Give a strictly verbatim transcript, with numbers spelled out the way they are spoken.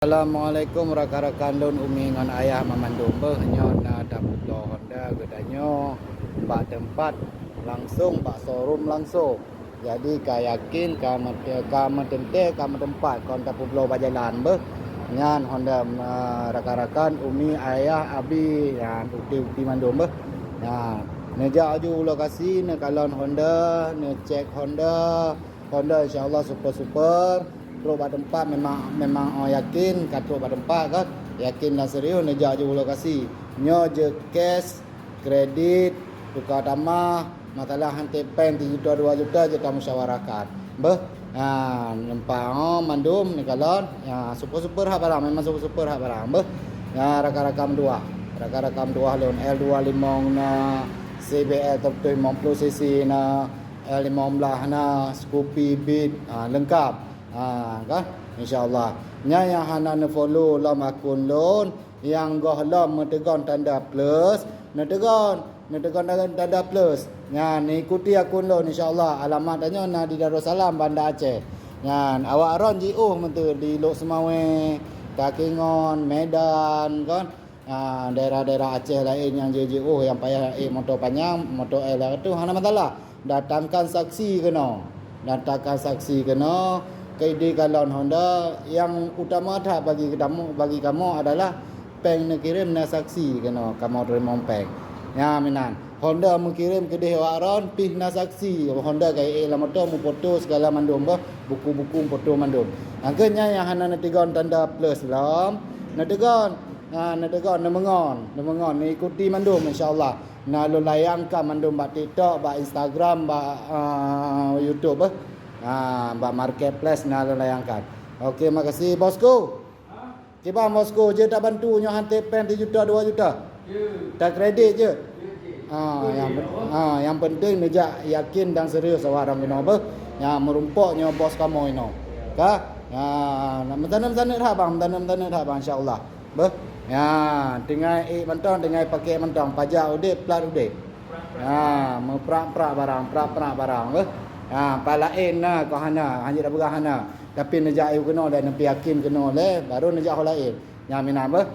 Assalamualaikum rakan-rakan lôn, umi ngon ayah mamandum. Beuh, nyoe na tapeubloe Honda geutanyoe bak teumpat langsong, bak showroom langsong. Jadi ka yakin, ka meute-, ka meuteuntèe, ka meuteumpat, kon tapeubloe bak jalan beuh. Nyan Honda, eh, rakan-rakan, umi, ayah, abi, nyan ukti-ukti mandum beuh. Nyan, neujak aju u lokasi, neukalon Honda, neucek Honda. Honda insya Allah super-super. Trok bak teumpat memang, memang awak yakin ka trok bak teumpat kan. Yakin dan serius neujak aju u lokasi. Nyoe jeuet cash, kredit, tukar tamah, masalah han teuh péng sijuta dua juta jeuet tamusyawarahkan. Beuh. Ha, nampak, oh, mandum neukalon. Ya, super-super that barang, memang super-super that barang. Beuh. Ya, rakan-rakan meutuah. Rakan-rakan meutuah lôn, L dua limong na, C B R seratus lima puluh C C na, L lima belas na, Scoopy, Beat, ha, leungkap. Ha, kan? Insya Allah. Nyan nyang hana neufollow lom akun lôn, nyang gohlom meuteugon tanda plus, neuteugon, neuteugon tanda, tanda plus. Nyan, neuikuti akun lôn, insya Allah. Alamat tanyoe na di Darussalam, Banda Aceh. Nyan, awak ron jiôh meunteue di Lhokseumawe, Takengon, Medan, kan? Ah, daerah-daerah Aceh laén nyang jiôh, jiôh nyang payah ék moto panyang, moto éh lah tu hana masalah. Datangkan saksi keunoe. Datangkan saksi keunoe, keu di kalon Honda nyang utama that bagi kamoe, bagi kamoe adalah péng neukirém na saksi keunoe kamoe teurimong péng. Nyan meunan. Honda meukirém keudeh awak ron pih na saksi. Honda ka ék lam moto meufoto segala mandum bah, buku-buku meufoto mandum. Angkeut nyan nyang hana neuteugon tanda plus lom, neuteugon. Ha, neuteugon, neumeungon, neumeungon, neuikuti mandum insya Allah. Na lôn layangkan mandum bak TikTok, bak Instagram, bak, ah, YouTube, eh. Ha, bak marketplace na lôn layangkan. Oke, makasih bosku. Kiban bosku, jeuet tabantu nyoe han teuh péng sijuta dua juta. Takredit jeuet. Ha, nyang, ha, nyang penting neujak yakin dan serius awak ron keunoe beuh. Nyang meurumpok nyoe bos kamoe inoe. Ka? Ha, meutanam-tanam that bang, meutanam-tanam that bang insya Allah. Beuh. Ya, tinggai ék mantong, tinggai pakék mantong, pajak udép, plat udép. Ya, meuprak-prak barang, prak-prak barang beuh. Ya, pat laén na keu hana, hana tapeugah hana. Tapi neujak ayue keunoe lé, neupeuyakin keunoe lé, baru neujak ho laén. Nyan meunan beuh.